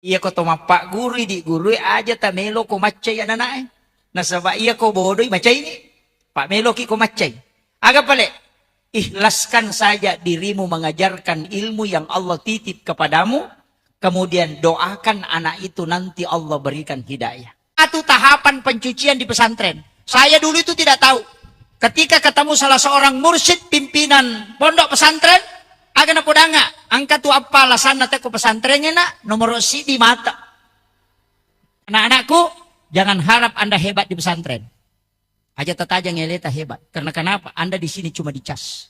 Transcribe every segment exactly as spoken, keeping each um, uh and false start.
Iya ko to mappagguru, idi guru, aja ta melo ko maccai anak-anak e. Nasaba iya ko bodoi macaini. Pak meloki ko maccai. Aga pale? Ikhlaskan saja dirimu mengajarkan ilmu yang Allah titip kepadamu, kemudian doakan anak itu nanti Allah berikan hidayah. Satu tahapan pencucian di pesantren. Saya dulu itu tidak tahu. Ketika ketemu salah seorang mursyid pimpinan pondok pesantren, aga napodanga, engka tu apa alasanna teko pesantren nak, nomor sidi mata. Anak-anakku, jangan harap Anda hebat di pesantren. Aja tatajang eleta hebat. Karena kenapa? Anda di sini cuma dicas.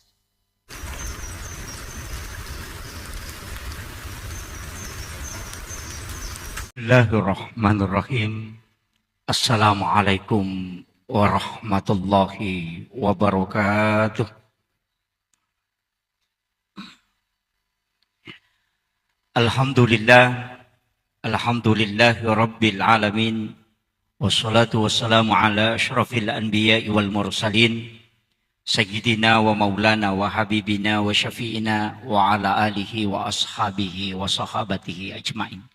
Bismillahirrahmanirrahim. Assalamualaikum warahmatullahi wabarakatuh. Alhamdulillah. Alhamdulillahi rabbil alamin. Wassalatu wassalamu ala asyrafil anbiya'i wal mursalin. Sayyidina wa maulana wa habibina wa syafi'ina wa ala alihi wa ashabihi wa sahabatihi ajmain.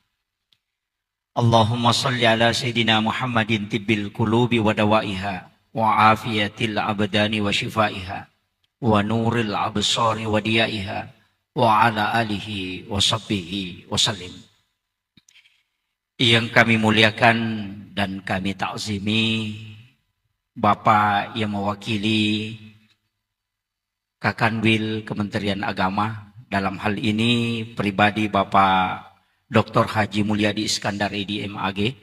Allahumma salli ala Sayyidina Muhammadin tibbil qulubi wa dawaiha, wa afiyatil abdani wa shifaiha, wa nuril absari wa diyaiha, wa ala alihi wa sahbihi wa sallim. Yang kami muliakan dan kami takzimi Bapak yang mewakili Kakanwil Kementerian Agama, dalam hal ini pribadi Bapak Doktor Haji Mulyadi Iskandar, M.Ag.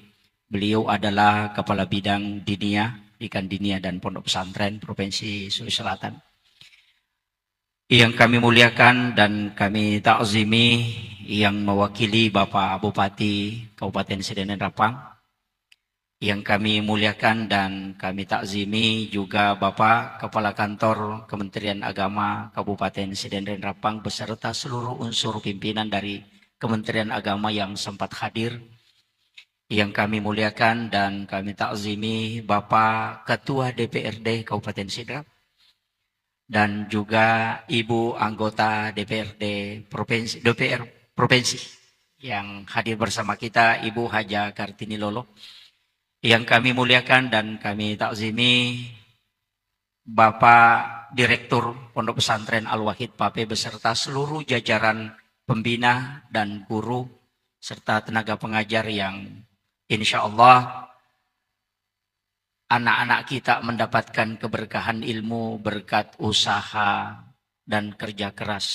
Beliau adalah Kepala Bidang Diniyah, Pendidikan Diniyah dan Pondok Pesantren Provinsi Sulawesi Selatan. Yang kami muliakan dan kami takzimi yang mewakili Bapak Bupati Kabupaten Sidenreng Rappang, yang kami muliakan dan kami takzimi juga Bapak Kepala Kantor Kementerian Agama Kabupaten Sidenreng Rappang beserta seluruh unsur pimpinan dari Kementerian Agama yang sempat hadir. Yang kami muliakan dan kami takzimi Bapak Ketua D P R D Kabupaten Sidrap dan juga Ibu anggota D P R D provinsi, D P R provinsi yang hadir bersama kita, Ibu Haja Kartini Lolo. Yang kami muliakan dan kami takzimi Bapak Direktur Pondok Pesantren Al-Wahid Pape beserta seluruh jajaran pembina dan guru serta tenaga pengajar yang insya Allah anak-anak kita mendapatkan keberkahan ilmu berkat usaha dan kerja keras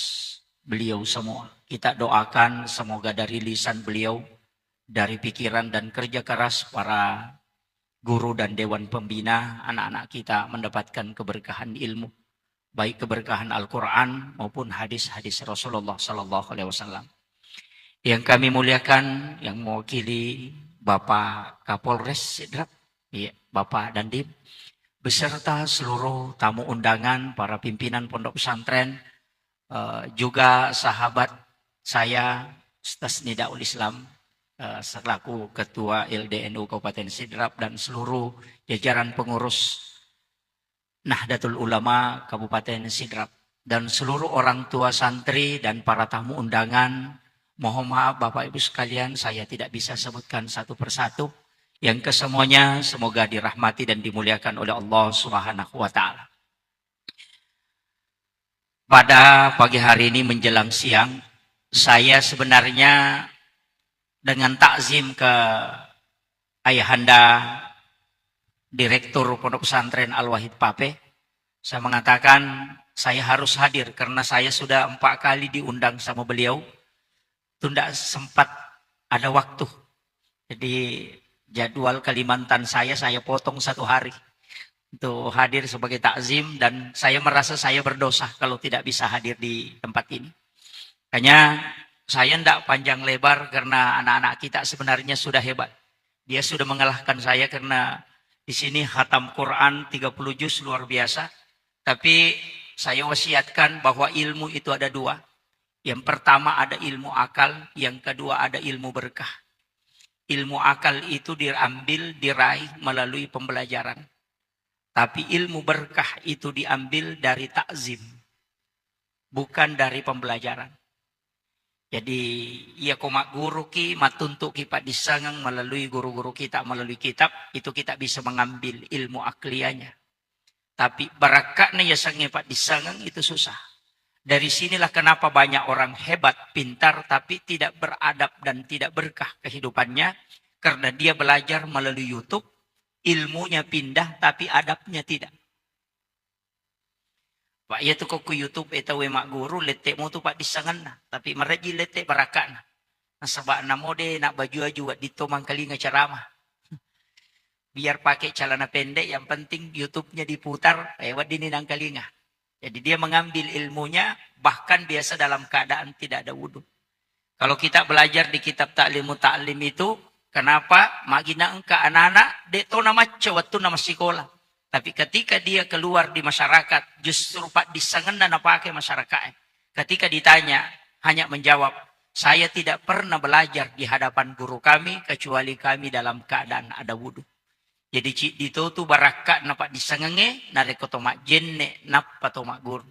beliau semua. Kita doakan semoga dari lisan beliau, dari pikiran dan kerja keras para guru dan dewan pembina, anak-anak kita mendapatkan keberkahan ilmu, baik keberkahan Al-Quran maupun hadis-hadis Rasulullah Sallallahu Alaihi Wasallam. Yang kami muliakan, yang mewakili Bapak Kapolres Sidrap, iya, Bapak Dandim, beserta seluruh tamu undangan, para pimpinan pondok pesantren, eh, juga sahabat saya, Ustaz Nidaul Islam, eh, selaku Ketua L D N U Kabupaten Sidrap dan seluruh jajaran pengurus Nahdlatul Ulama Kabupaten Sidrap dan seluruh orang tua santri dan para tamu undangan. Mohon maaf Bapak Ibu sekalian, saya tidak bisa sebutkan satu persatu. Yang kesemuanya semoga dirahmati dan dimuliakan oleh Allah Subhanahu wa Ta'ala. Pada pagi hari ini menjelang siang, saya sebenarnya dengan takzim ke Ayahanda Direktur Pondok Pesantren Al-Wahid Pape, saya mengatakan saya harus hadir karena saya sudah empat kali diundang sama beliau, itu ndak sempat ada waktu. Jadi jadwal Kalimantan saya, saya potong satu hari untuk hadir sebagai takzim dan saya merasa saya berdosa kalau tidak bisa hadir di tempat ini. Makanya saya ndak panjang lebar karena anak-anak kita sebenarnya sudah hebat. Dia sudah mengalahkan saya karena di sini khatam Quran tiga puluh juz luar biasa. Tapi saya wasiatkan bahwa ilmu itu ada dua. Yang pertama ada ilmu akal, yang kedua ada ilmu berkah. Ilmu akal itu diambil, diraih melalui pembelajaran. Tapi ilmu berkah itu diambil dari takzim, bukan dari pembelajaran. Jadi, iya ko magguruki, matuntuki paddissengeng melalui guru-guru kita, melalui kitab, itu kita bisa mengambil ilmu akliyahnya. Tapi barakka'na yasengnge paddissengeng itu susah. Dari sinilah kenapa banyak orang hebat, pintar, tapi tidak beradab dan tidak berkah kehidupannya, karena dia belajar melalui YouTube, ilmunya pindah, tapi adabnya tidak. Pak, iya tu ko ku YouTube e tau e magguru, lette mutu paddissengenna, tapi marejji lette barakka'na. Nasaba namo de na baju-aju wedding to mangkalinga ceramah. Biar pakai celana pendek, yang penting YouTube-nya diputar, eh, wedding ni nangkalinga. Jadi dia mengambil ilmunya, bahkan biasa dalam keadaan tidak ada wudhu. Kalau kita belajar di kitab Ta'limu Ta'lim itu, kenapa? Magina engka anak-anak, de to namacca waktu na massikola. Tapi ketika dia keluar di masyarakat, justru paddissengenna napake masyarakat. Ketika ditanya, hanya menjawab, "Saya tidak pernah belajar di hadapan guru kami, kecuali kami dalam keadaan ada wudhu." Jadi, ciddi to tu barakka'na paddissengengnge, narekko to majjenne, nappa to magguru.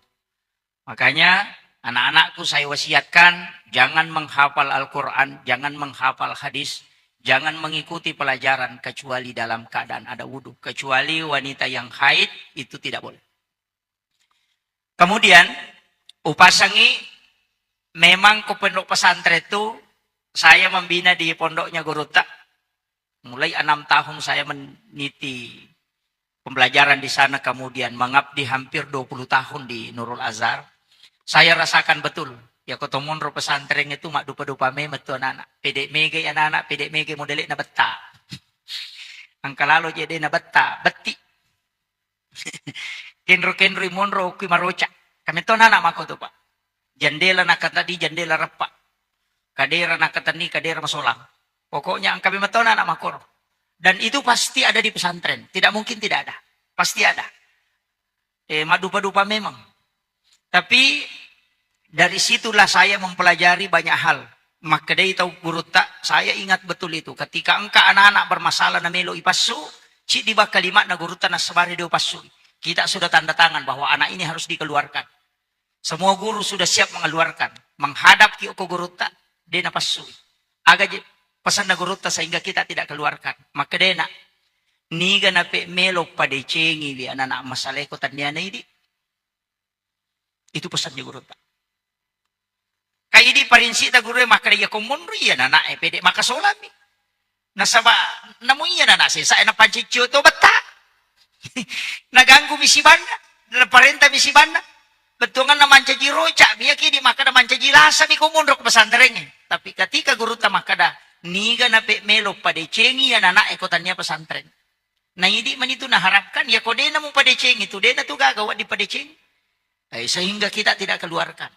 Makanya, anak-anakku saya wasiatkan, jangan menghafal Al-Quran, jangan menghafal hadis, jangan mengikuti pelajaran kecuali dalam keadaan ada wudhu. Kecuali wanita yang haid, itu tidak boleh. Kemudian, upasangi memang ke pondok pesantren itu, saya membina di pondoknya gurutta. Mulai enam tahun saya meniti pembelajaran di sana, kemudian mengabdi hampir dua puluh tahun di Nurul Azhar. Saya rasakan betul, ya, ko to monro pesantren itu maddupa-dupa memang tu anak-anak. Pede mege anak-anak, pede mege modele na betta. Angka lalo je de na betta, betti. Kenro-kenroi monro okki maroca. Kami to anak mako tu, Pak. Jendela nakatani, jendela reppa. Kadera nakatani, kadera masolang. Pokoknya engka memang to anak makoro. Dan itu pasti ada di pesantren. Tidak mungkin tidak ada. Pasti ada. Eh, madupa-dupa memang. Tapi dari situlah saya mempelajari banyak hal. Makkedai tau gurutta, saya ingat betul itu. Ketika engka anak-anak bermasalah na melo ipassu, ciddi baka limakna gurutta nassabari dio passu. Kita sudah tanda tangan bahwa anak ini harus dikeluarkan. Semua guru sudah siap mengeluarkan. Menghadap ki ko gurutta, de napassui. Aga je pesanna gurutta sehingga kita tidak keluarkan. Makkedena, niga nape melo padecengi wi anak-anak masaleko tanniana idi. Itu pesannya gurutta. Kaidi parinsita guru e makkeda, iya ko monro iya nanae pede makasolami. Nasaba namu iya nana sesa e napanciccio to betta. Naganggu mi sibanna, naparenta mi sibanna. Bettuanganna mancaji roca, miyaki di makkeda mancaji lasa mi ko monro ko pesantrengnge. Tapi ketika gurutta makkeda, niga nape melo padecengi iya nanae ko tania pesantren. Naidi manitu naharapkan, ya ko dena mupadecengi tu, dena tu gaga waddi padecengi. Eh, sehingga kita tidak keluarkan.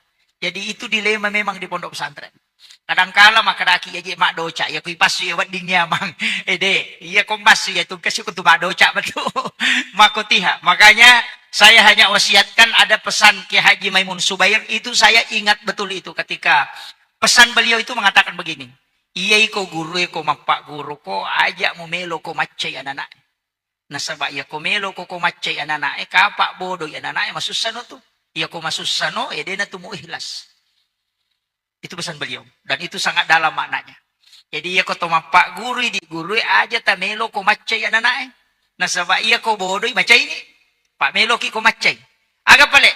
Jadi itu dilema memang di pondok pesantren. Kadangkala makkedaki, "Iya je maddoca, iya ko ipassu iya wedding nyamang." Eh, de, iya ko mbassu iya tu kasi ko tu maddoca betul. Mako tiha. Makanya saya hanya wasiatkan ada pesan Kiai Haji Maimun Subair, itu saya ingat betul itu ketika pesan beliau itu mengatakan begini, "Iya iko guru e ko mappagguru ko, aja mu melo ko maccai anak-anak." Nasaba iya ko melo ko, ko maccai anana'e, kapa bodoi anana'e, masussano tu. Iya ko masussano, eh, dena tu mu ikhlas. Itu pesan beliau. Dan itu sangat dalam maknanya. Jadi iya ko to mappaggurui di gurue, aja ta melo ko maccai anana'e. Nasaba iya ko bodoi, maccai ni. Pak meloki ko maccai. Aga pale?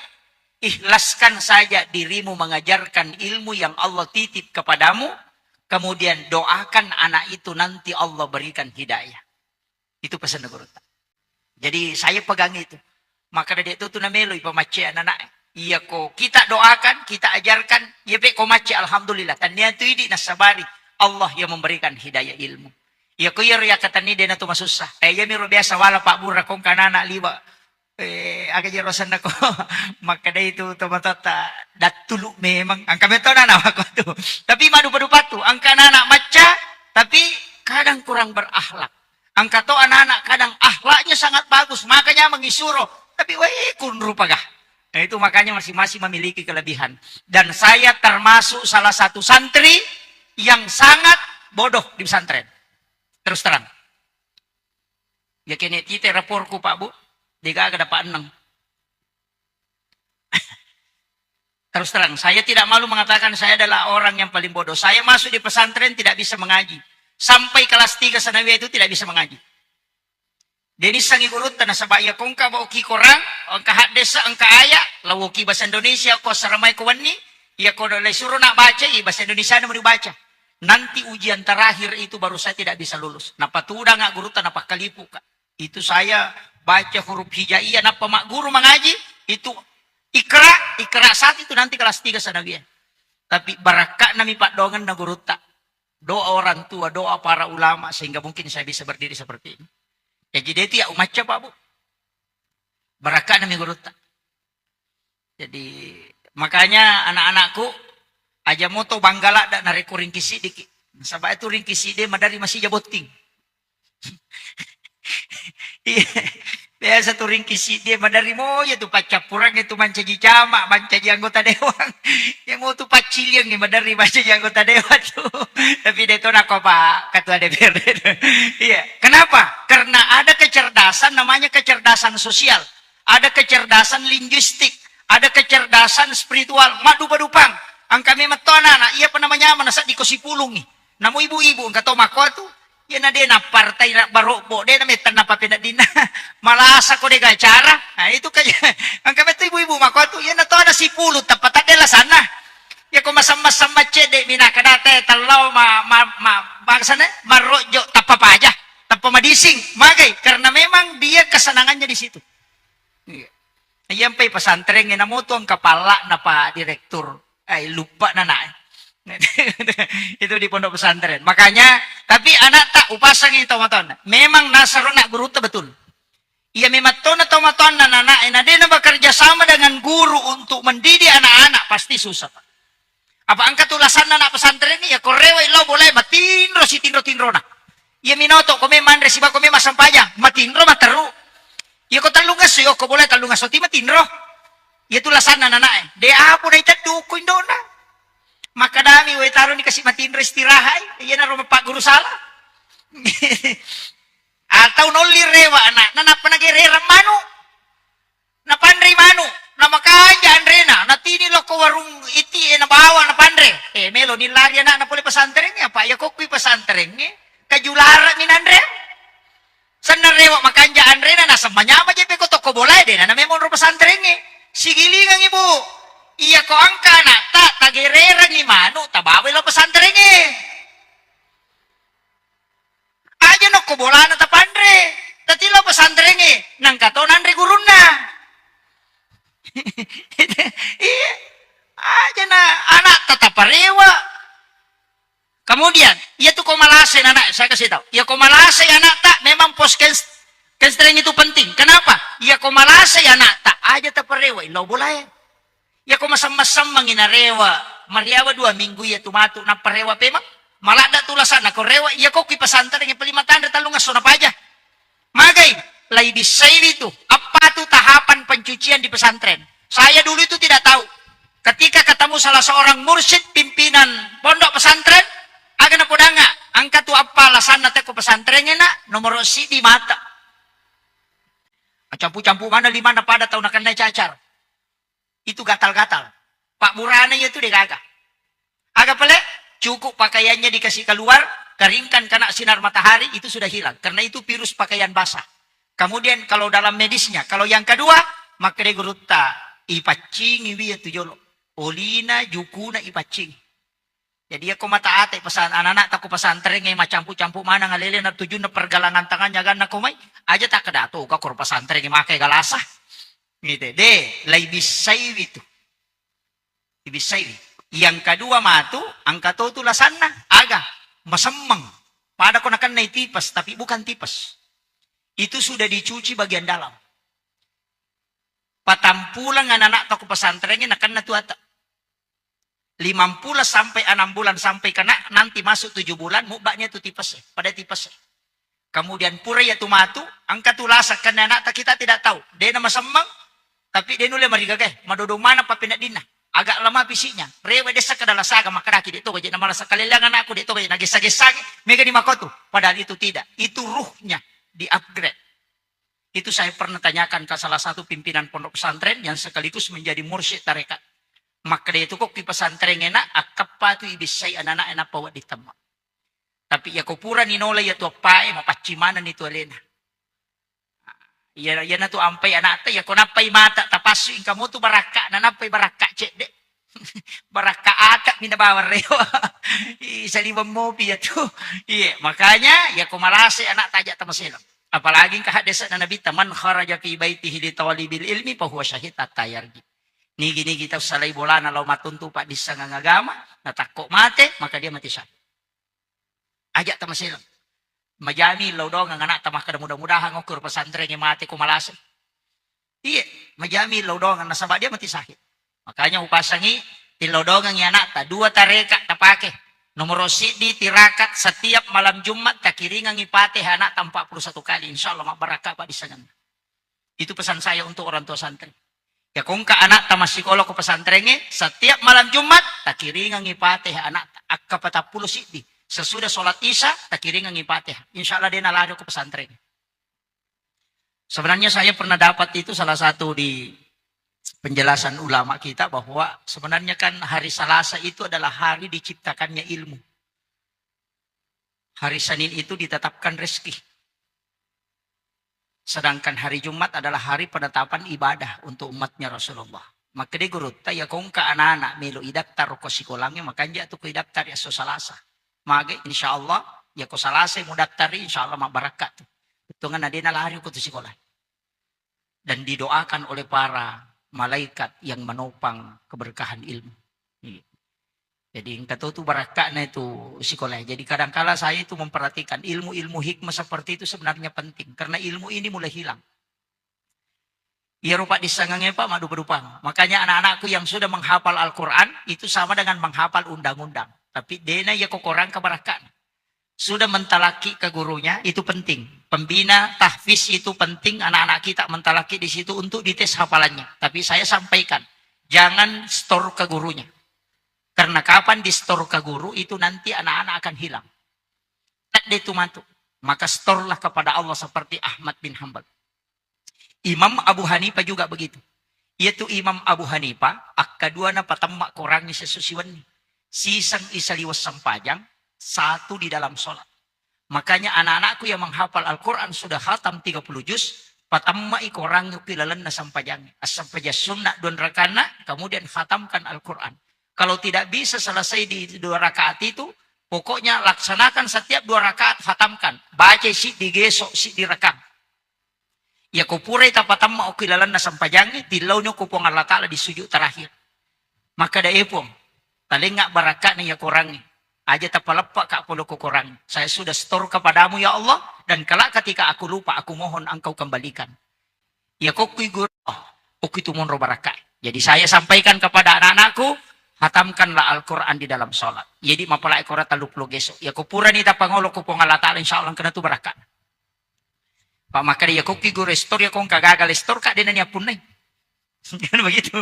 Ikhlaskan saja dirimu mengajarkan ilmu yang Allah titip kepadamu, kemudian doakan anak itu nanti Allah berikan hidayah. Itu pesan gurutta. Jadi saya pegang itu. Maka dia itu tu namelo ipamacce anak-anak. Iya ko kita doakan, kita ajarkan, iya pe ko macce, alhamdulillah. Tania tu idi nasabari Allah yang memberikan hidayah ilmu. Iya ko iya ria katani dena tu masussa. Eh, iya miro biasa wala Pak Bura kong kanana liwa. Eh, aga jero senna ko. Makkedai tu tomatoatta dattulu memang. Angka metona nama ko tu. Tapi madupa-dupa tu. Angka anak macca, tapi kadang kurang berakhlak. Angka to anak-anak kadang akhlaknya sangat bagus, makanya mengisuro. Tapi weh, kunru pagah. Nah, itu makanya masing-masing memiliki kelebihan. Dan saya termasuk salah satu santri yang sangat bodoh di pesantren. Terus terang. Ya kene tite raporku, Pak Bu, degaga dapat enam. Terus terang, saya tidak malu mengatakan saya adalah orang yang paling bodoh. Saya masuk di pesantren tidak bisa mengaji. Sampai kelas tiga sanawiyah itu tidak bisa mengaji. De' nissengngi gurutta, nasaba' iya ko engka baoki Korang, engka haddesa, engka aya, lawoki bahasa Indonesia, ko assaramai ko wenni, iya ko le suro na' baca, iya bahasa Indonesia na meni baca. Nanti ujian terakhir itu baru saya tidak bisa lulus. Napatudanga gurutta, napakkalipuka. Itu saya baca huruf hijaiyah, nappa magguru mangaji, itu ikra, ikra satu itu nanti kelas tiga sanawiyah. Tapi barakka'nami paddoangenna gurutta. Doa orang tua, doa para ulama, sehingga mungkin saya bisa berdiri seperti ini. Jadi, de' tu iya umacca, Pak, Bu. Barakka'nami gurutta. Jadi, makanya anak-anakku, aja moto bangga ladda narekko ringki siddiki. Nasaba' itu ringki siddi maderri masija botting. Iya. Biasa tu ringki siddi maderri moja tu paccappurang itu mancaji camat, mancaji anggota dewan. Yang mau tu pacciliang ni maderri mancaji anggota dewan tu. Tapi de' to nako Pak Ketua D P R D. Iya. Kenapa? Karena ada kecerdasan namanya kecerdasan sosial. Ada kecerdasan linguistik, ada kecerdasan spiritual, maddupa-dupang. Engka memang to anak-anak, iya pa namanya mana saddi ko sipulungngi. Namo ibu-ibu engka to makko tu, iya na de' nappartai na barobbo, de' na mettenna papeneddinna. Malasa ko de' gacara. Nah, itu kaja. Engka metto ibu-ibu makko tu, iya na to ada sipulung tappa tadde lasanna. Iya ko masam-masam macce de' mina kada te tellau ma, ma, ma, bangsana marrojjo tappa paja, tappa madising. Magai? Karena memang dia kesenangannya di situ. Iya. Iyampai pesantren e, namo tu engka palla'na Pak Direktur. Eh, lupa nana. Itu di pondok pesantren. Makanya, tapi anak tak upasangi tau matoanna. Memang nasaro nak guru tu betul. Iya memang tona tau matoanna anak, eh, na de' na bekerja sama dengan guru untuk mendidik anak-anak, pasti susah, Pak. Apa engka tu lasanna anak pesantren ni, iya ko rewe lao bolae matinro sitinro-tinrona. Iya minoto ko me manre siba ko me massempajang, matinro matteru. Iya ko tellungesso, iya ko bolae tellungesso ti matinro. Iya tu lasanna nanae. De' apo naiteddu ko indona. Makkadami, "Wae, taroni kasi matinro istirahat, eh." Iya naro mappaguru salah. Atau nolli rewe anakna, nappa nagererang manu. Napanrei manu, namakanja anrena, natini lokko warung iti e nabawa napanre. Eh, melo ni lari anakna pole pesantren e, apa iya kokkui pesantren e, kajulara mi nanre. Senna rewe makanja anrena, naseng manyama je pe ko toko bolae, de' na memang ro pesantren e. Sigilingang ibu, iya ko engka anakta, tagererangi manu, tabawai lo pesantren e. Aja nokko bolana tapanre, tati lao pesantren e, nangka to nanre gurunna. Iya, aja na anakta taparewe. Kemudian, iya tu ko malasai anak, saya kasih tahu. Iya ko malasai anakta memang pos kens-, kenstreng itu penting. Kenapa? Iya ko malasai anakta, aja taparewe, lao bolae. Iya ko masemmeng-semmengi narewe, mariawa dua minggu iya tu matu, nappa rewe pemeng. Maladda tu lasanna ko rewe, iya ko ki pesantren e paling matanre tellungesso napaja. Magai, lai bissaiwi tu, apa tu tahapan pencucian di pesantren. Saya dulu itu tidak tahu. Ketika ketemu salah seorang mursyid pimpinan pondok pesantren, aga napodangnga, engka tu apa lasanna te ko pesantren e nak, nomoro siddi mata. Campu-campu mana lima na pada tau nakennai cacar. Itu gatal-gatal. Pak burana iya tu de' gaga. Aga pale? Cukup pakaiannya dikasih keluar, keringkan kena sinar matahari, itu sudah hilang. Karena itu virus pakaian basah. Kemudian kalau dalam medisnya, kalau yang kedua, makkeda gurutta, ipaccingi wi iya tu jolo. Olina, jukuna ipaccingi. Jadi, iya ko mata ate pesan anak-anak tako pesantren e macampu-campu maneng alele na tujunna pergelangan tangannya ganna ko mai, aja takkeda to ka ko pesantren e make galasa. Gitu. De, lai bissaiwi tu. Ibissaiwi. Yang kedua matu, engka to tu lasanna. Aga? Masemmeng. Pada ko nakennai tipes, tapi bukan tipes. Itu sudah dicuci bagian dalam. Patampuleng anak-anak tako pesantren e nakenna tu ate. Limampulo sampai enam bulan sampai kena nanti masuk tujuh bulan, mubba'nya tu tipes e, pada tipes e. Kemudian pura iya tu matu, engka tu lasa kenna anakta kita tidak tahu. De na masemmeng, tapi de nulle marigaga e, madodong maneng pappeneddinna. Agak lemah fisiknya, rewe dessa kada lasaga makkedaki de to gaje na malasa kaleleang anakku, de to gaje nagessa-gessang, mega ni makotu. Padahal itu tidak, itu ruhnya di-upgrade. Itu saya pernah tanyakan ke salah satu pimpinan pondok pesantren yang sekaligus menjadi mursyid tarekat. Makkeda itu kok ki pesantrengnge nak, akkappa tu ibissai anak-anak e nappa wedding temma. Tapi iyako purani nola iyatu appae, mapaccing manenni tu alena. Iya, iyana tu ampai anakta, iyako nappai mata tapassu, engka mo tu barakka, na nappai barakka cedde. Barakka ata mi na bawang rewa. Ih, saliweng mopi iyatu. Iya, makanya iyako malase anakta aja tamaselang. Apalagi engka haddese'na Nabitta, "Man kharaja fi baitihi li talibil ilmi fahuwa syahid hatta yarji." Nigi-nigi tau salai bolana lao matuntu paddissengang agama, natakko mate, maka dia mati syahid. Aja tamaselang. Majami lao doangeng anakta makkeda, "Mudah-mudahan okko ro pesantrengnge mate ko malase." Iya, majami lao doangeng nasaba dia mati syahid. Makanya upasangi, tillau doangengi anakta, dua tareka tapake. Nomoro siddi tirakat setiap malam Jumat takiringengi Fatihah anakta empat puluh satu kali, insya Allah mabbarakka paddissenganna. Itu pesan saya untuk orang tua santri. Ya, kongka anakta massikola ko pesantrengnge, setiap malam Jumat takiringengi Fatihah anakta, akka patappulo siddi. Sesudah sholat Isya takiringengi Fatihah. Insya Allah dia nalari ko pesantrengnge. Sebenarnya saya pernah dapat itu salah satu di penjelasan ulama kita bahwa sebenarnya kan hari Selasa itu adalah hari diciptakannya ilmu. Hari Senin itu ditetapkan rezeki. Sedangkan hari Jumat adalah hari penetapan ibadah untuk umatnya Rasulullah. Makkeda gurutta, ya kongka anak-anak melo idaftar ko sikolangnge, makanja tu ko idaftar esso Salasa. Mage, insya Allah, ya ko Salasa mudaftari, insya Allah mabbarakka tu. Bettuanna de nalari ko tu sikola. Dan didoakan oleh para malaikat yang menopang keberkahan ilmu. Iya. Jadi engka to tu barakka'na itu sikola. Jadi kadangkala saya itu memperhatikan ilmu-ilmu hikmah seperti itu sebenarnya penting karena ilmu ini mulai hilang. Iya rupa dissangangnge, Pak, maddupa-dupang. Makanya anak-anakku yang sudah menghafal Al-Quran itu sama dengan menghafal undang-undang. Tapi dena iya kokorang ke barakka'na. Sudah mentalaki ke gurunya, itu penting. Pembina tahfiz itu penting, anak-anak kita mentalaki di situ untuk dites hafalannya. Tapi saya sampaikan, jangan store ke gurunya. Karena kapan di store ke guru, itu nanti anak-anak akan hilang. Tadde tu matu. Maka store-lah kepada Allah seperti Ahmad bin Hambal. Imam Abu Hanifah juga begitu. Yaitu Imam Abu Hanifah, akkadua na patamma Qurangngi sesusiwenni. Siseng isaliweng sempajang, satu di dalam sholat. Makanya anak-anakku yang menghafal Al-Quran sudah khatam tiga puluh juz, patammai Qurangngi ki lalenna sempajang. As-, sempajang sunnah dua rakaatna, kemudian khatamkan Al-Quran. Kalau tidak bisa selesai di dua rakaat itu, pokoknya laksanakan setiap dua rakaat, khatamkan. Baca siddi geso, siddi rakang. Iya ko purai tapatamma okki lalenna sempajangnge, tillauni okko Puang Allah Ta'ala di sujud terakhir. Makkeda, "Eh Puang, talengnga barakka'na iya Qurangnge. Aja tapaleppa ka pole ko Qurangnge. Saya sudah store kepadamu ya Allah, dan kelak ketika aku lupa, aku mohon Engkau kembalikan." Iya kokki guru, oh, okki tu monro barakka. Jadi saya sampaikan kepada anak-anakku, hatamkanlah Al-Quran di dalam sholat. Jadi mapalai Quran tellu pulo geso. Iya ko purani tapangolo ko Puang Allah Ta'ala, insya Allah kena tu barakka. Pak, makkeda, "Iya kokki guru store, iya ko engka gagal store, Kak, dena ni appunnai." Kan begitu.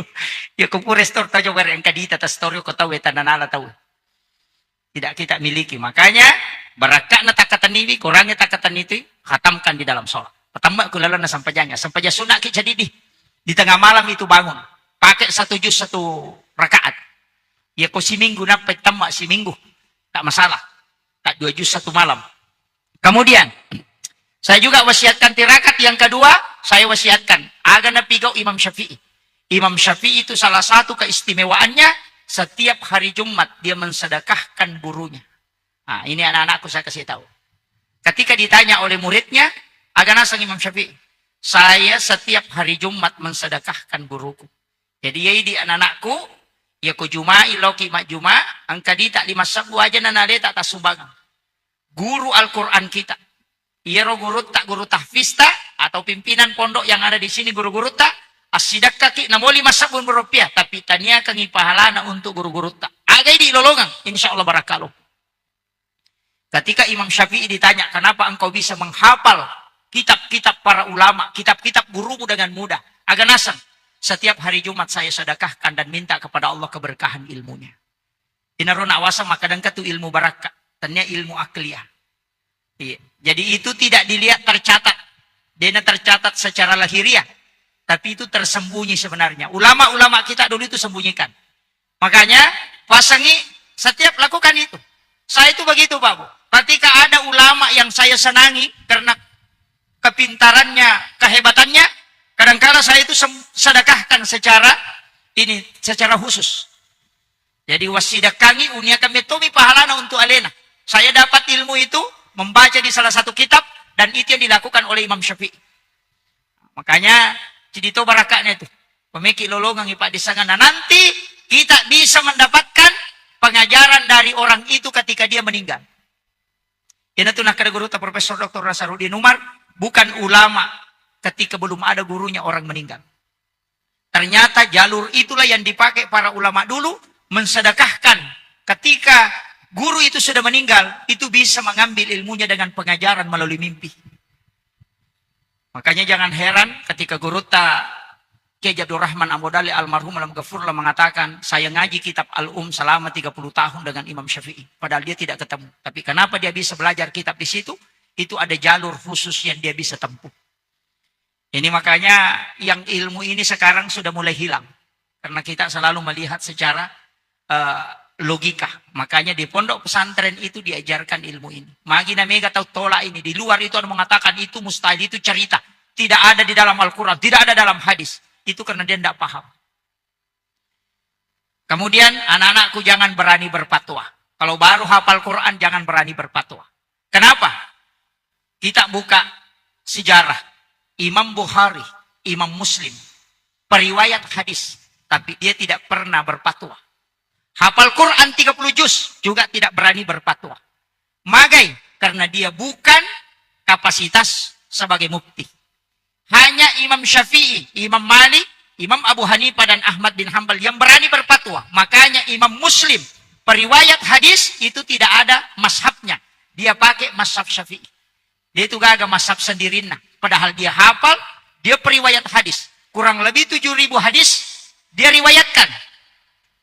Iya ko pura store tau coba engka dita ta store ko tau eta nanala tau. Tidak kita miliki. Makanya barakka'na takkatenniwi, Qurangnge takkatenni tu, khatamkan di dalam sholat. Patamma ku lalenna sempajang, sempajang sunna ki jadi di, di tengah malam itu bangun. Pakai satu juz satu rakaat. Iya ko siminggu nappa tamma siminggu. Tak masalah. Tak dua juz satu malam. Kemudian, saya juga wasiatkan tirakat yang kedua, saya wasiatkan. Aga napigau Imam Syafi'i. Imam Syafi'i itu salah satu keistimewaannya, setiap hari Jumat dia mensedekahkan gurunya. Nah, ini anak-anakku saya kasih tahu. Ketika ditanya oleh muridnya, aga naseng Imam Syafi'i, "Saya setiap hari Jumat mensedekahkan guruku." Jadi, iya idi anak-anakku, iya ko Juma'i, loki majjuma, engka dita lima sebbu aja na naleta tassumbang. Guru Al-Quran kita. Iyaro gurutta, guru tahfizta, atau pimpinan pondok yang ada di sini, guru-gurutta, assidakkaki namo lima sebbu rupiah, tapi taniakangi pahalana untuk guru-gurutta. Aga idi lolongang, insya Allah barakalo. Ketika Imam Syafi'i ditanya, "Kenapa engkau bisa menghafal kitab-kitab para ulama, kitab-kitab gurumu dengan mudah?" Aga naseng, "Setiap hari Jumat saya sedekahkan dan minta kepada Allah keberkahan ilmunya." Inaro nawaseng makkadangka tu ilmu barakka, tania ilmu akliyah. Iya. Jadi itu tidak dilihat tercatat. Dena tercatat secara lahiriah, tapi itu tersembunyi sebenarnya. Ulama-ulama kita dulu itu sembunyikan. Makanya, pasangi, setiap lakukan itu. Saya itu begitu, Pak Bu. Ketika ada ulama yang saya senangi karena kepintarannya, kehebatannya, kadangkala saya itu sem-, sedekahkan secara ini, secara khusus. Jadi, wassidakangi, uniakan metomi pahalana untuk alena. Saya dapat ilmu itu membaca di salah satu kitab, dan itu yang dilakukan oleh Imam Syafi'i. Makanya, cedito barakaknya itu. Pemeki lolongang ipa di sana. Nah, nanti kita bisa mendapatkan pengajaran dari orang itu ketika dia meninggal. Ini tuh nakkeda gurutta Profesor Doktor Nasarudin Umar, bukan ulama ketika belum ada gurunya orang meninggal. Ternyata jalur itulah yang dipakai para ulama dulu mensedekahkan. Ketika guru itu sudah meninggal, itu bisa mengambil ilmunya dengan pengajaran melalui mimpi. Makanya jangan heran ketika gurutta Kiai Abdurrahman Amodali almarhum alam gafurlah mengatakan, "Saya ngaji kitab Al-Um selama tiga puluh tahun dengan Imam Syafi'i." Padahal dia tidak ketemu. Tapi kenapa dia bisa belajar kitab di situ? Itu ada jalur khusus yang dia bisa tempuh. Ini makanya yang ilmu ini sekarang sudah mulai hilang. Karena kita selalu melihat secara, eh, logika. Makanya di pondok pesantren itu diajarkan ilmu ini. Magi na mega tau tolak ini. Di luar itu ada mengatakan itu mustahil, itu cerita. Tidak ada di dalam Al-Quran, tidak ada dalam hadis. Itu karena dia tidak paham. Kemudian, anak-anakku, jangan berani berfatwa. Kalau baru hafal Quran, jangan berani berfatwa. Kenapa? Kita buka sejarah. Imam Bukhari, Imam Muslim, periwayat hadis, tapi dia tidak pernah berfatwa. Hafal Quran tiga puluh juz, juga tidak berani berfatwa. Magai, karena dia bukan kapasitas sebagai mufti. Hanya Imam Syafi'i, Imam Malik, Imam Abu Hanifah, dan Ahmad bin Hambal yang berani berfatwa. Makanya Imam Muslim, periwayat hadis itu tidak ada mazhabnya. Dia pakai mazhab Syafi'i. Dia itu gaga mazhab sendirinna. Padahal dia hafal, dia periwayat hadis. Kurang lebih tujuh ribu hadis dia riwayatkan.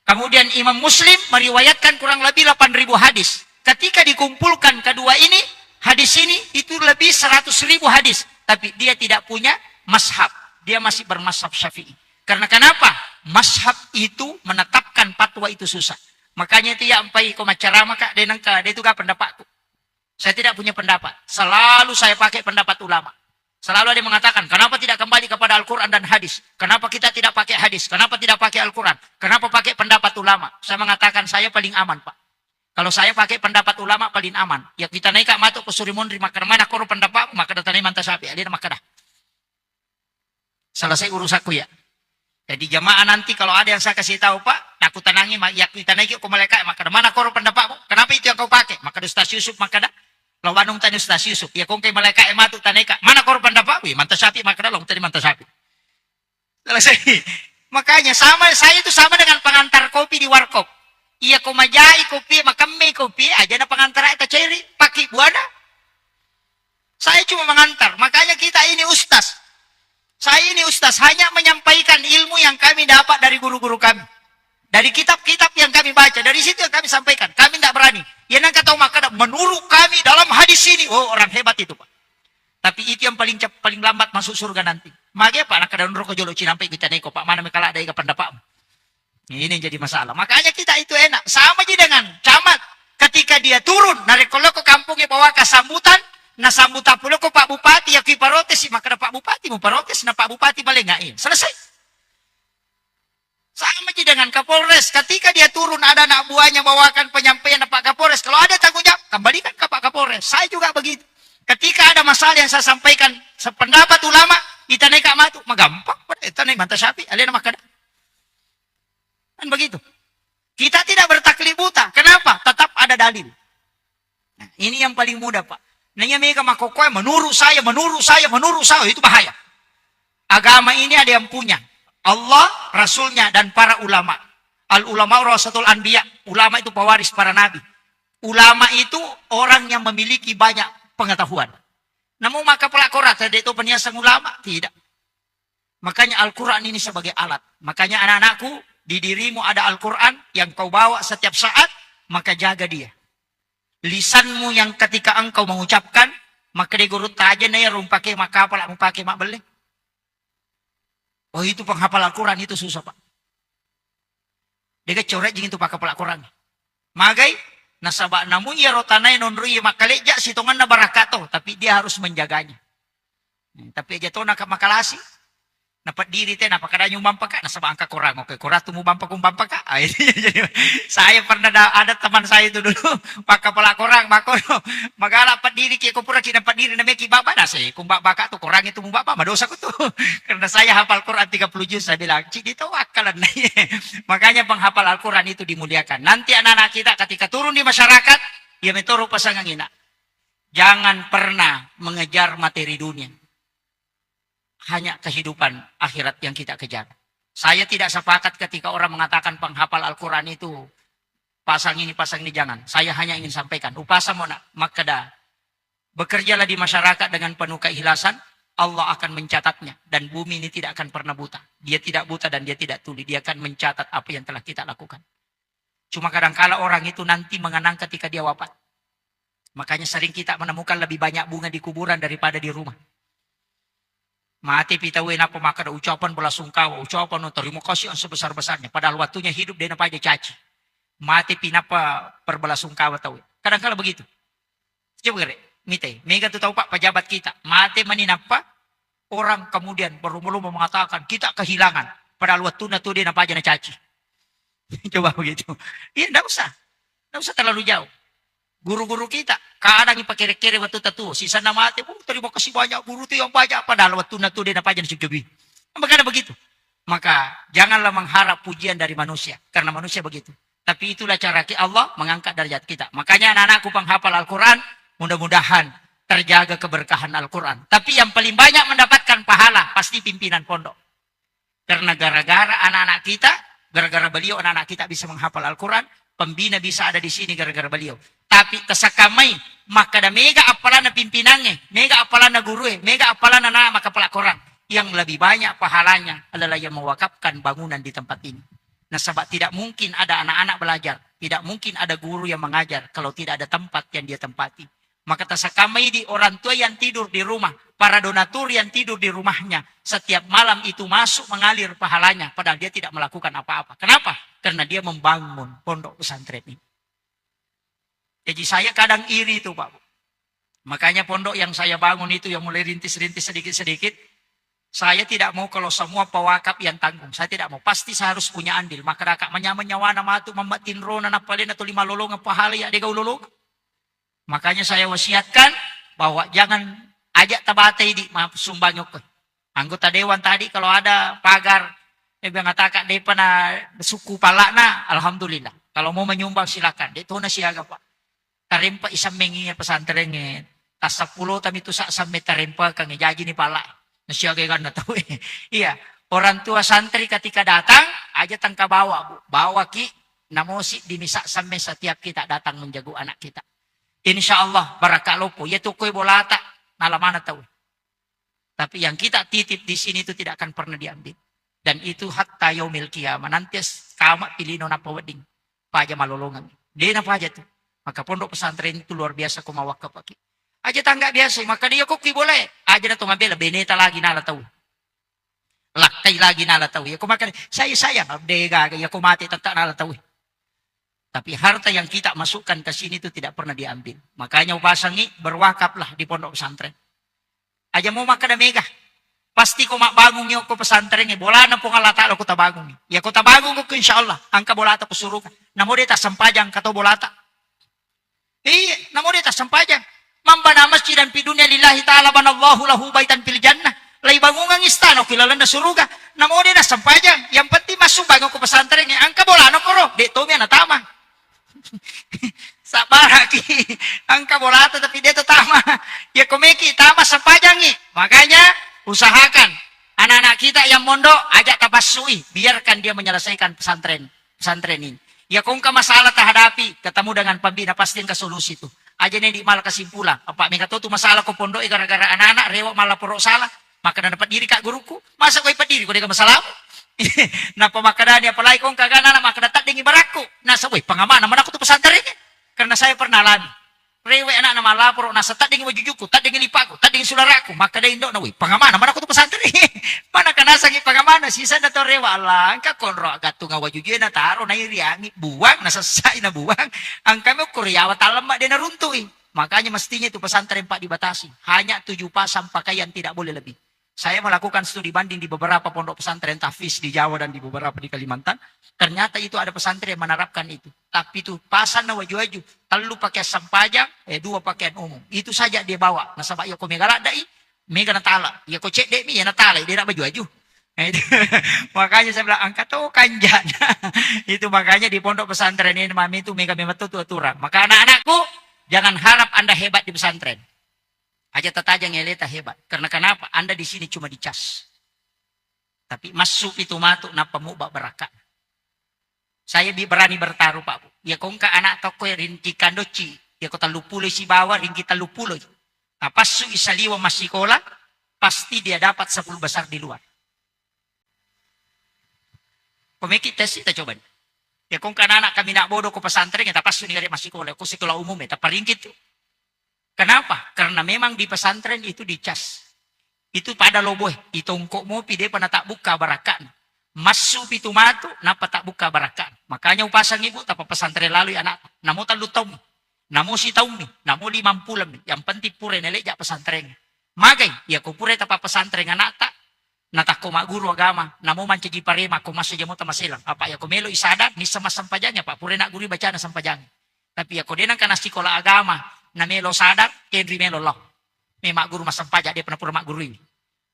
Kemudian Imam Muslim meriwayatkan kurang lebih delapan ribu hadis. Ketika dikumpulkan kedua ini, hadis ini itu lebih seratus ribu hadis. Tapi dia tidak punya mazhab. Dia masih bermazhab Syafi'i. Karena kenapa? Mazhab itu menetapkan fatwa itu susah. Makanya itu ya, ampai ko maccarama, Kak, de nengka, de itu gak pendapatku. Saya tidak punya pendapat. Selalu saya pakai pendapat ulama. Selalu ada yang mengatakan, "Kenapa tidak kembali kepada Al-Quran dan hadis? Kenapa kita tidak pakai hadis? Kenapa tidak pakai Al-Quran? Kenapa pakai pendapat ulama?" Saya mengatakan, "Saya paling aman, Pak. Kalau saya pakai pendapat ulama, paling aman. Ya, kita naik matu ke suri munri, maka mana koro pendapat, maka datang manta sapi, ada maka dah." Selesai urusanku ya. Jadi jamaah, nanti kalau ada yang saya kasih tahu, Pak, aku tanangi, ma-, ya, kita naik ko malaikat, maka mana koro pendapatmu? Kenapa itu yang kau pakai? Maka Ustaz Yusuf, maka dah. Lawan tanya Ustaz Yusuf, ya, kong kai malaikat matu taneka, mana koro pendapatmu? Ya, manta sapi, maka dah, lawan tadi manta sapi. Selesai. Makanya sama, saya itu sama dengan pengantar kopi di warkop. Iya, ko majai kopi, makemme kopi, aja na pengantar ta ceri, pakai buana. Saya cuma mengantar. Makanya kita ini ustaz. Saya ini ustaz, hanya menyampaikan ilmu yang kami dapat dari guru-guru kami. Dari kitab-kitab yang kami baca, dari situ yang kami sampaikan. Kami tidak berani. Ya, nang kata maka menurut kami dalam hadis ini, oh, orang hebat itu, Pak. Tapi itu yang paling cep-, paling lambat masuk surga nanti. Mage, Pak, nak kada roko jolo cinampe kita neko, Pak, mana mekala ada ega pendapatmu? Ini yang jadi masalah. Makanya kita itu enak. Sama ji dengan camat. Ketika dia turun, narekko loko kampungnya bawa ke sambutan, na sambutan puloko Pak Bupati, ya kui parotesi, maka ada Pak Bupati, mau protes, na Pak Bupati paling nggak, iya. Selesai. Sama ji dengan Kapolres. Ketika dia turun, ada anak buahnya bawakan penyampaian Pak Kapolres. Kalau ada tanggung jawab, kembalikan ke Pak Kapolres. Saya juga begitu. Ketika ada masalah yang saya sampaikan, sependapat ulama, kita naik matu, magampang. Kita naik mantap sapi, alena makan. Kan begitu. Kita tidak bertaklid buta. Kenapa? Tetap ada dalil. Nah, ini yang paling mudah, Pak. Nanya mega makokoe, "Menurut saya, menurut saya, menurut saya," itu bahaya. Agama ini ada yang punya. Allah, Rasulnya, dan para ulama. Al ulama warasatul anbiya. Ulama itu pewaris para nabi. Ulama itu orang yang memiliki banyak pengetahuan. Namun maka pelaku rata itu peniasan ulama? Tidak. Makanya Al-Quran ini sebagai alat. Makanya anak-anakku, di dirimu ada Al-Quran yang kau bawa setiap saat, maka jaga dia. Lisanmu yang ketika engkau mengucapkan, maka di guru tajen ya rumpake makapala mupake mabelle. Oh, itu penghafal Al-Quran itu susah, Pak. Dega corejjing itu pakkapala Korang. Magai? Nasaba namu iyaro tanae nonroi makkalejja sitongenna barakka to, tapi dia harus menjaganya. Hmm, tapi aja to naka makalasi. Napeddiri te, napakada nyumbang paka, nasaba engka Korang. Oke, Korang tu mubampa kumbang paka. Ah, ini jadi saya pernah da-, ada teman saya itu dulu, pakkapala Korang, mako magala peddiri ki, ko pura ki napeddiri nameki baba, nase kumbang baka tu Korang itu mubaba, madosa ku tu. Karena saya hafal Quran tiga puluh juz, saya bilang, "Cik, di tawakkalan." Makanya penghafal Al-Quran itu dimuliakan. Nanti anak-anak kita ketika turun di masyarakat, ya metoro pasangan ina. Jangan pernah mengejar materi dunia. Hanya kehidupan akhirat yang kita kejar. Saya tidak sepakat ketika orang mengatakan penghafal Al-Quran itu pasang ini, pasang ini, jangan. Saya hanya ingin sampaikan, upasa mona, makkeda, bekerjalah di masyarakat dengan penuh keikhlasan, Allah akan mencatatnya, dan bumi ini tidak akan pernah buta. Dia tidak buta dan dia tidak tuli, dia akan mencatat apa yang telah kita lakukan. Cuma kadangkala orang itu nanti mengenang ketika dia wafat. Makanya sering kita menemukan lebih banyak bunga di kuburan daripada di rumah. Mate pi tauwe, nappa makkeda ucapan belasungkawa, ucapan terima kasih yang sebesar-besarnya. Padahal waktunya hidup dia napaja caci. Mate pi nappa perbelasungkawa tauwe. Kadangkala begitu. Coba gere, mitai. Mega tu tau, Pak, pejabat kita. Mate mani nappa orang kemudian berlomba-lomba mengatakan, "Kita kehilangan." Padahal waktunya tu dia napaja nacaci. Coba begitu. Iya, ndak usah. Ndak usah terlalu jauh. Guru-guru kita, kadang ipakere-kere waktu tatu, sisana mate, "Oh, terima kasih banyak guru tu yang banyak." Padahal waktunya tu dia napaja nacaci. Makanya begitu. Maka janganlah mengharap pujian dari manusia, karena manusia begitu. Tapi itulah cara ki-, Allah mengangkat derajat kita. Makanya anak-anakku penghafal Al-Quran, mudah-mudahan terjaga keberkahan Al-Quran. Tapi yang paling banyak mendapatkan pahala pasti pimpinan pondok. Karena gara-gara anak-anak kita, gara-gara beliau anak-anak kita bisa menghafal Al-Quran, pembina bisa ada di sini gara-gara beliau. Tapi tasakkamai, makkeda mega appalanna pimpinangnge, mega appalanna gurue, mega appalanna na makkapala Korang. Yang lebih banyak pahalanya adalah yang mewakafkan bangunan di tempat ini. Nasaba tidak mungkin ada anak-anak belajar, tidak mungkin ada guru yang mengajar kalau tidak ada tempat yang dia tempati. Maka tasakkamai di orang tua yang tidur di rumah, para donatur yang tidur di rumahnya, setiap malam itu masuk mengalir pahalanya, padahal dia tidak melakukan apa-apa. Kenapa? Karena dia membangun pondok pesantren ini. Jadi saya kadang iri itu, Pak. Makanya pondok yang saya bangun itu, yang mulai rintis-rintis sedikit-sedikit, saya tidak mau kalau semua pewakaf yang tanggung. Saya tidak mau. Pasti saya harus punya andil. Maka raka manyameng nyawana matu mammattinrona nappalena tuli malolongeng pahala ya dega ulolongeng. Makanya saya wasiatkan bahwa jangan, aja tabatai di ma-, sumbang okko. Anggota dewan tadi kalau ada pagar, eh, mengatakan depa na suku palakna, alhamdulillah. Kalau mau menyumbang silakan. De tona siaga, Pak. Tarempa isammengi pesantrengnge. Tassappulo tami tu sa samme tarempa kange jaji ni pala. Nasiaga ganna tau. Iya. Orang tua santri ketika datang, aja tangka bawa, Bu. Bawa ki, namosi di misa samme setiap kita datang menjaga anak kita. Insya Allah, barakka loppo. Iya tu koe bolata, nalamana tau. Tapi yang kita titip di sini itu tidak akan pernah diambil. Dan itu hatta yaumil qiyamah. Nanti as-, kama pilino napa wedding. Paja malolongan. Dena paja tu. Maka pondok pesantren itu luar biasa ko mawakka paki. Aja tangga biasa, maka dia kok ki boleh. Aja na to mabela, beneta lagi nala tau. Lakkai lagi nala tau. Ya ko makan, saya sayang, de gaga, ya ko mate tetap nala tau. Tapi harta yang kita masukkan ke sini itu tidak pernah diambil. Makanya upasangi, berwakaflah di pondok pesantren. Aja mau makkeda mega. Pasti ko mabbangungi okko pesantrengnge, bolana Puang Allah Ta'ala ko tabangungi. Ya ko tabangung okko, insya Allah, angka bolata ko suruga. Namo de tassempajang kato bolata. Iya, namo de tassempajang. Man bana masjidan fi dunya lillahi ta'ala banallahu lahu baitan fil jannah. Lai bangungang istana ki lalenna suruga. Namo de nassempajang. Yang penting massumbang ko pesantrengnge, angka bolana koro, de tomi ana tama. Sabbaraki. Angka bolata tapi de tatama. Ya ko meki tama sempajangi. Makanya usahakan anak-anak kita yang mondok, ajak tapassui, biarkan dia menyelesaikan pesantren, pesantren ini. Ya ko engka masalah tahadapi, ketemu dengan pembina, pasti engka solusi tu. Aja ne di mala kesimpulan. Apa mega to tu masalah ko pondok gara-gara anak-anak rewa mala poro salah. Maka na dapat diri kak guruku, masa koi pediri ko dega masalah. Napa makadani apalagi ko engka anak-anak maka datang dengan barakku. Nasa, "Woi, pengaman mana aku tu pesantren ini?" Karena saya pernah alami. Rewe anakna malaporo, nasa tadding wajujuku, tadding lipakku, tadding sularaku, makkeda indo'na, "Woi, pangamana mana ko tu pesantren?" Mana kanasangi pangamana, sisanna tau rewe, Allah, engka konro agattunga wajujue nataro, nairiangi, buang, nasessai nabuang, engka mi ukkuri yawa tallemma de naruntu'i. Makanya mestinya itu pesantren, Pak, dibatasi. Hanya tujuh pasang pakaian, tidak boleh lebih. Saya melakukan studi banding di beberapa pondok pesantren tahfiz di Jawa dan di beberapa di Kalimantan. Ternyata itu ada pesantren yang menerapkan itu. Tapi itu pasang na waju-waju, tellu pakai sempajang, eh, dua pakaian umum. Itu saja dia bawa. Nasaba iya ko mega ladda'i, mega natala. Iya ko cedde mi, ya natala, dia nak baju-waju. Eh, itu. Makanya saya bilang, angka to kanjana. Itu makanya di pondok pesantren ini, mami, itu mega memang tu aturan. Maka anak-anakku, jangan harap Anda hebat di pesantren. Aja tatajang eleta hebat. Karena kenapa? Anda di sini cuma dicas. Tapi massu pitu matu, nappa mubba barakka. Saya bi-, berani bertaruh, Pak, Bu. Ya ko engka anak tokko rinci kandocci, ya ko tellu pulo sibawa ringki tellu pulo. Tapassu i saliweng massikola, pasti dia dapat sepuluh besar di luar. Ko meki tes, kita coba. Ya ko engka anak kami nak bodoh ko pesantren, ya tapassu ni gare massikola, ko sekolah umum ya, taparingki tu. Kenapa? Karena memang di pesantren itu dicas. Itu pada loboe, itongko mopi, depa natabbukka barakka'na. Massu pitu matu, nappa tabbukka barakka'na. Makanya upasang ibu, tapa pesantren lalu anak. Namo tellu taung, namo sitaung mi, namo limang pulang mi. Yang penting pura neleja pesantren. Magai, ya ko pura tapa pesantren anakta, natakko magguru agama, namo mancaji parema, ko masso jamo tamaselang. Apa ya ko melo i sadar, nissa massampajang, apa pura nak guru bacana sampajang. Tapi ya ko de nengka nasikola agama, na melo sadar, kenri melo lao. Memang guru massampajang, de pernah pura maggurui.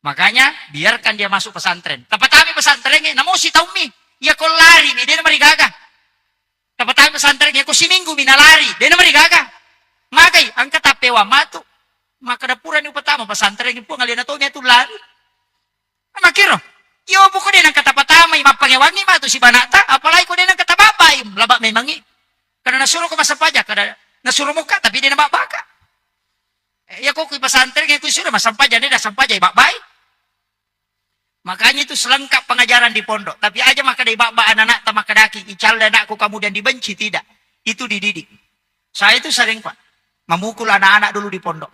Makanya biarkan dia masuk pesantren. Tapatami pesantren, namo sitaung mi, ya ko lari mi, de namarigaga. Tapatami pesantren, ya ko siminggu mi nalari, de namarigaga. Magai, angka tapewa matu. Maka dapurani upatama pesantren, Puang, alena to mi atu lari. Makiro, iyo, pokok de nengka tapatamai, mappangewangi matu sibanata, apalagi ko de nengka tababbai, laba memangi. Karena nasuro ko massampajang, kada nasuro mukka, tapi de nababbaka. Eh, iya ko ku pesantren, ku sudah massampajang, de nasampajang, babbai. Makanya itu selengkap pengajaran di pondok. Tapi aja maka dibabba anak-anak, tamakadaki, icalle anakku kemudian dibenci, tidak. Itu dididik. Saya itu sering, Pak, memukul anak-anak dulu di pondok.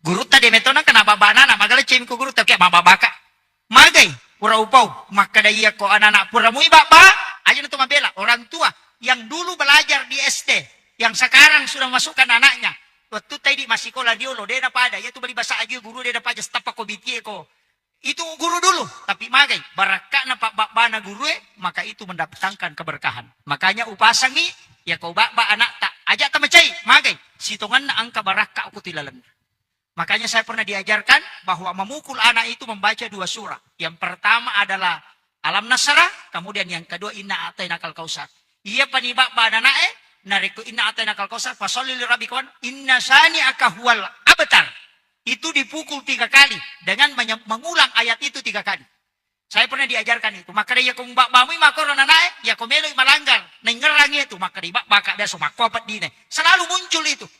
Gurutta de metona kena babba anak-anak, magala cemko gurutta, kayak mababaka. Magai, pura upau, makkada iya ko anak-anak pura mui babba, aja na to mabela. Orang tua yang dulu belajar di S D, yang sekarang sudah masukkan anaknya, waktu tadi masih sekolah diolo, de napada, iya tu bali basa aju guru, de napaja stapa ko bitie ko. Itu guru dulu, tapi magai, barakka'na pabbabbana gurue, maka itu mendatangkan keberkahan. Makanya upasangi, ya ko babba anakta, aja tamacai, magai, sitonganna engka barakka ko tilalenna. Makanya saya pernah diajarkan bahwa memukul anak itu membaca dua surah. Yang pertama adalah Alam Nasrah, kemudian yang kedua Inna A'tainakal Kautsar. Iya pani babba anaknae, narekko Inna A'tainakal Kautsar, fasalli li rabbika wan-, inna syani'aka huwal abtar. Itu dipukul tiga kali dengan menye-, mengulang ayat itu tiga kali. Saya pernah diajarkan itu. Maka iya ko babbamu makkoro anaknae, iya ko meloi melanggar, naingerangi itu, maka di babba ka biasa makko apa dine. Selalu muncul itu.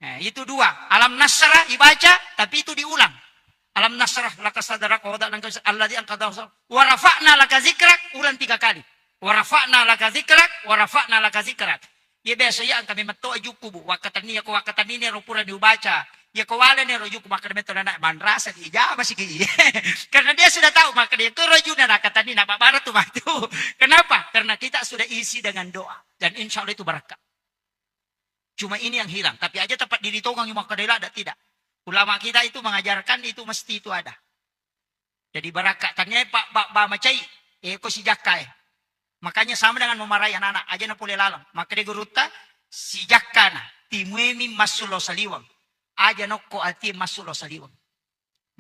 Eh, itu dua. Alam Nasrah ibaca, tapi itu diulang. Alam Nasrah laka sadrak wa wada'na anka wizrak alladzi anqadha dhahrak wa rafa'na laka dzikrak, ulang tiga kali. Wa rafa'na laka dzikrak, wa rafa'na laka dzikrak. Iya biasa iya engka memang to ajuku, Bu. Wakkatenni, iya ko wakkatenni ro pura diubaca. Iya ko wale ni ro juku, makkada metto anak, manrasa di ijama siki. Karena dia sudah tahu, maka dia ko rojuna nakatenni na babara tu matu. Kenapa? Karena kita sudah isi dengan doa. Dan insya Allah itu barakka. Cuma ini yang hilang. Tapi aja tempat diri tongang makkada ladda, tidak. Ulama kita itu mengajarkan itu mesti itu ada. Jadi barakka, tania, Pak, ba-, ba macai, eh, ko sijakka, eh. Makanya sama dengan memarai anak-anak, aja na pole laleng. Makkada gurutta, sijakkana, timuemi massu lao saliweng. Aja nokko atie massu lao saliweng.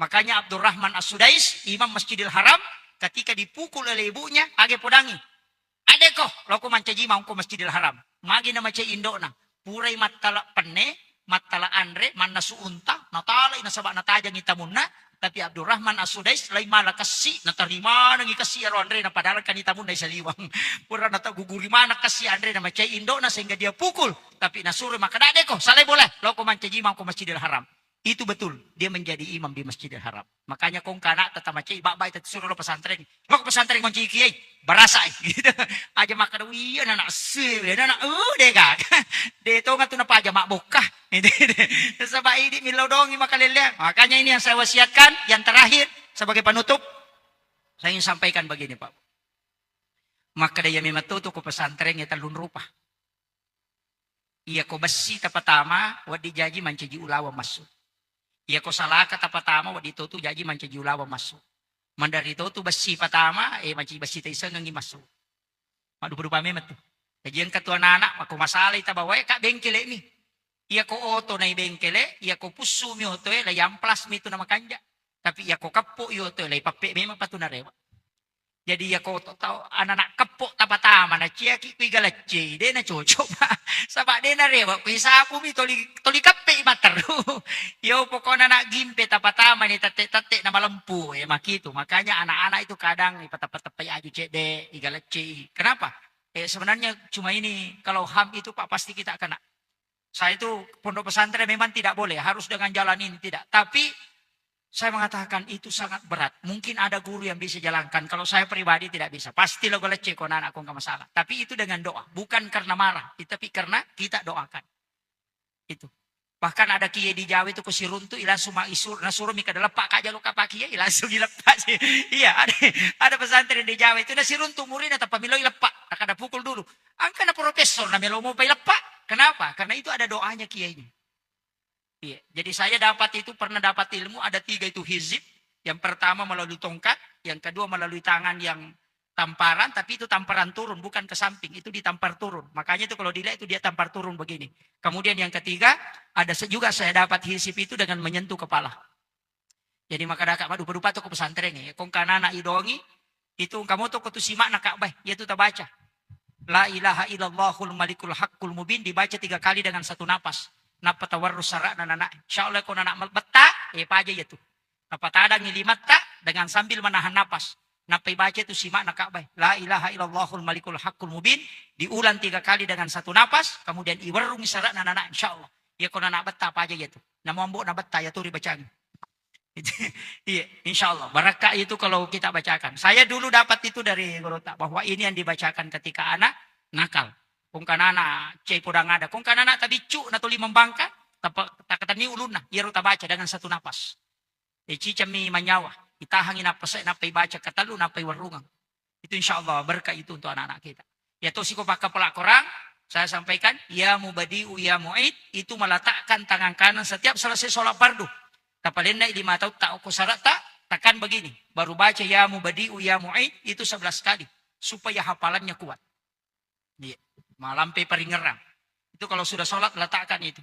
Makanya Abdurrahman As-Sudais, Imam Masjidil Haram, ketika dipukul oleh ibunya, age podangi. Adeko, loko mancaji mangko Masjidil Haram. Magi na macai indokna. Purai mattala penne, mattala anre, mannasu unta, natalai nasaba natajangi tamunna, tapi Abdurrahman As-Sudais lai mala kessi, natarimanengi kessi ero anrena, padahal kan tamunna isaliwang. Pura nataguguri maneng kessi anrena, macai indokna sehingga dia pukul, tapi nasuro makkada, "Adeko, salai bola, loko mancaji mangko Masjidil Haram." Itu betul, dia menjadi imam di Masjidil Haram. Makanya kong kana tata macai, bak-bak itu suruh lo pesantren. Lo ke pesantren kunci kiai, berasa gitu. Aja makan, "Iya, anak sih, anak, uh, deh, kak." Deh, tonga tu napa aja mak bokah. Sebab ini milo dongi makalele. Makanya ini yang saya wasiatkan, yang terakhir, sebagai penutup, saya ingin sampaikan begini, Pak. Makkeda iya memang to, to ko pesantren ya tellung rupa. Iya ko bessi tapatama, wedding jaji mancaji ulaweng massu. Iya ko salaka tapatama, wedding to tu jaji mancaji ulaweng massu. Mandari to tu bessi patama, eh, mancaji bessi taisengengi massu. Maddupa-dupa memang tu. Jaji engka tu anak-anak, mako masalai tabawae, kak, bengkele mi. Iya ko oto nai bengkele, iya ko pussu mi otoe, lai amplas mi tu namakanja. Tapi iya ko keppo i otoe, lai pappe memang patu narewa. Jadi iya ko to tau anak-anak keppo tapatama, naciaki kui galeccei, de na cocok, Pak. Saba de narewa, kui sapu mi toli, toli keppe i matteru. Yo pokokna anak gimpe tapatama ni tette-tette na malempu, eh, makitu. Makanya anak-anak itu kadang ipateppa-teppai aju cedde, igaleccei. Kenapa? Eh, sebenarnya cuma ini, kalau ham itu, Pak, pasti kita kena. Saya itu pondok pesantren memang tidak boleh, harus dengan jalan ini, tidak. Tapi saya mengatakan itu sangat berat. Mungkin ada guru yang bisa jalankan. Kalau saya pribadi tidak bisa. Pasti lo galecce ko anak-anak ko nggak masalah. Tapi itu dengan doa, bukan karena marah, tapi karena kita doakan. Itu. Bahkan ada kiai di Jawa itu ko siruntu, langsung ma isur, nasuro mi kada leppa, kak, jalo kapa kiai, langsung ileppa. Iya, ada, ada pesantren di Jawa itu, nasiruntu murina tappa miloi leppa, kada pukul dulu. Angka na profesor, na melo mopa ileppa. Kenapa? Karena itu ada doanya kiainya. Iya. Jadi saya dapat itu, pernah dapat ilmu, ada tiga itu hizib. Yang pertama melalui tongkat, yang kedua melalui tangan yang tamparan, tapi itu tamparan turun, bukan ke samping, itu ditampar turun. Makanya itu kalau dilihat itu dia tampar turun begini. Kemudian yang ketiga, ada se-, juga saya dapat hizib itu dengan menyentuh kepala. Jadi makkadaka maddupa-dupa to ko pesantren e. Kong kana anak idongi, itu engka moto ko tu simakna Ka'bah, iya tu tabaca. La ilaha illallahul malikul haqqul mubin dibaca tiga kali dengan satu napas. Nappa tawarru sara'na nana. Insya Allah ko nana betta, eh, paja iya tu. Nappa tadangi limatta dengan sambil menahan napas. Nappa ibaca tu simakna Ka'bah. La ilaha illallahul malikul haqqul mubin. Diulang tiga kali dengan satu napas. Kemudian iwerrungi sara'na nana. Insya Allah. Iya ko nana betta paja iya tu. Namo ambo na betta iya tu ribacangi. Iya, insya Allah. Barakka itu kalau kita bacakan. Saya dulu dapat itu dari gurutta, bahwa ini yang dibacakan ketika anak nakal. Kong kanana cai podang ada. Kong kanana tabiccu, natuli membangka, tapa-, takatenni ulunna. Iyaro tabaca dengan satu napas. E, cicammi manyawa. Itahangi napas, nappa ibaca katellu, nappa iwarrungang. Itu insya Allah berkah itu untuk anak-anak kita. Ya tosi ko pakkapala Korang, saya sampaikan, ya mubadi'u ya mu'id, itu meletakkan tangan kanan setiap selesai sholat fardu. Tapalenna lima tautta okko sarata, tekan begini. Baru baca ya mubadi'u ya mu'id, itu sebelas kali. Supaya hafalannya kuat. Iya. Malampe paringerang. Itu kalau sudah sholat, letakkan itu.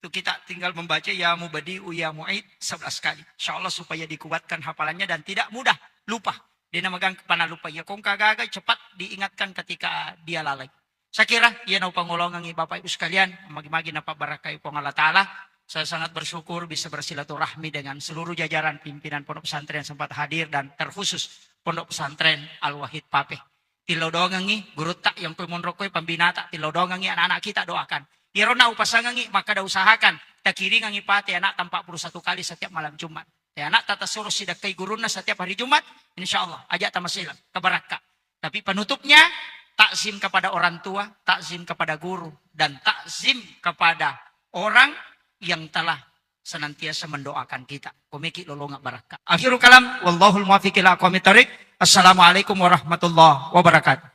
Itu kita tinggal membaca ya mubadi'u ya mu'id sebelas kali. Insya Allah supaya dikuatkan hafalannya dan tidak mudah lupa. Dia namagang kepana lupa. Ya kong kagaga cepat diingatkan ketika dia lalai. Saya kira, iya naupangolongangi Bapak Ibu sekalian, magi-magi napabarakai Puang Allah Ta'ala. Saya sangat bersyukur bisa bersilaturahmi dengan seluruh jajaran pimpinan pondok pesantren yang sempat hadir dan terkhusus Pondok Pesantren Al-Wahid Papeh. Tillau doangengngi gurutta yang koi monro koi pembinata, tillau doangengngi anak-anak kita doakan. Iyarona upasangengngi, makkada usahakan takiringengngi pate anak empat puluh satu kali setiap malam Jumat. Ya, anak tata suruh sidakkai gurunna setiap hari Jumat, insya Allah, ajak tamaselang, kebarakka. Tapi penutupnya, takzim kepada orang tua, takzim kepada guru, dan takzim kepada orang yang telah senantiasa mendoakan kita. Komeki lolonga barakka. Akhirul kalam, wallahul muwaffiq ila aqwamit thariq. Assalamualaikum warahmatullahi wabarakatuh.